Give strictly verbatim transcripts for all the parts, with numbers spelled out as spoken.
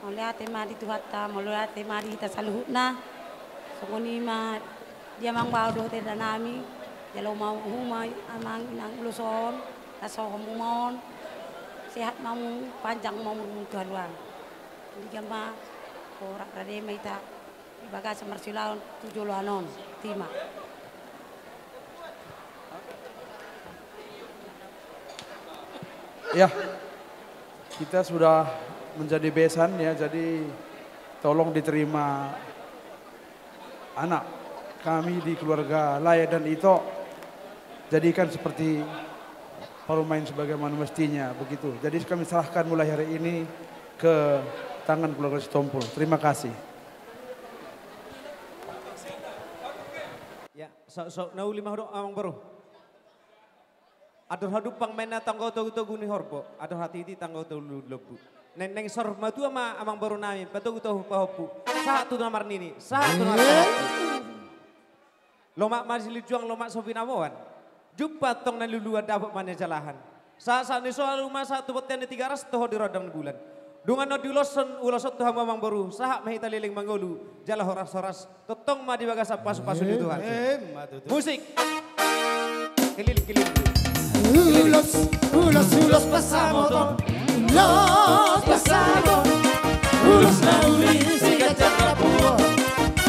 Mauliate ma di Tuhanta, mauliate ma di hita saluhutna. Songon i ma di amang bao dohot enda nami, jalo ma huma amang inang ulos on, las ho hamu ma on, sehat ma hamu, panjang ma umurmu tu haluan. Denggan ma, horas rade ma hita di bagasan marsiulaon tu joloan on. Botima. Ya, kita sudah menjadi besan ya, jadi tolong diterima anak kami di keluarga Lae dan Ito, jadikan seperti parumaen sebagaimana mestinya begitu. Jadi kami serahkan mulai hari ini ke tangan keluarga Sitompul. Terima kasih. Ya, saut-saut na uli ma hudok amang boru. Andor hadumpang ma inna tanggo togu-togu ni horbo, andor hatiti tanggo togu lombu. Naeng, naeng saur matua ma amang boru nami, patogu tu pahompu, sahat tu na marnini, sahat tu na marpahompu. Lomak ma silinjuang, lomak so pinaboan. Jumpa tong na luluan, dapot ma na jalahan. Sahat-sahat ni so alu ma sahat tu bontean ni Tigaras, toho di rondang ni bulan. Dongan on diuloshon, uloshon tu hamu amang boru, sahat ma hita leleng mangolu, jala horas-horas. Tongtong ma di bagasan pasu-pasu ni Tuhan. Musik. Keliling, keliling. Ulos, ulos, ulos pasamot on. Ulos pasamot. Ulos na uli siganjang na puho.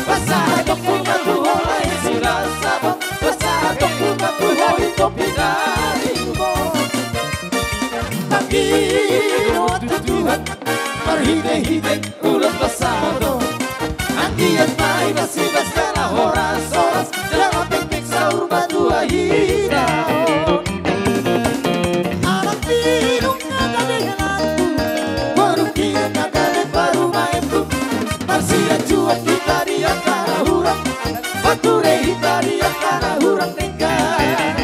Pasahaton ma tu ho lae si las sapot. Pasahaton ma tu ho i topi na rinumon. Tanggi do tu Tuhan marhite-hite ulos pasamot on. Anggiat ma ibas-ibas jala horas-horas jala pengpeng saur matua hita on. Anak pinung na gabe helangku, boru pinung na gabe parumaenku. Marsianjuan hita di angka na hurang, marture hita di angka na hurang denggan.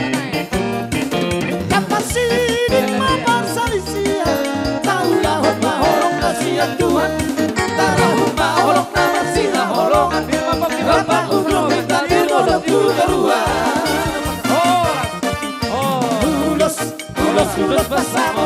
Gabe siding ma parsalisian, taulahon ma holong na sian Tuhan. Tarahum ma holong na marsinaholongan, marpaunduran hita di dolok tu toruan. Ulos, ulos, ulos pasamot.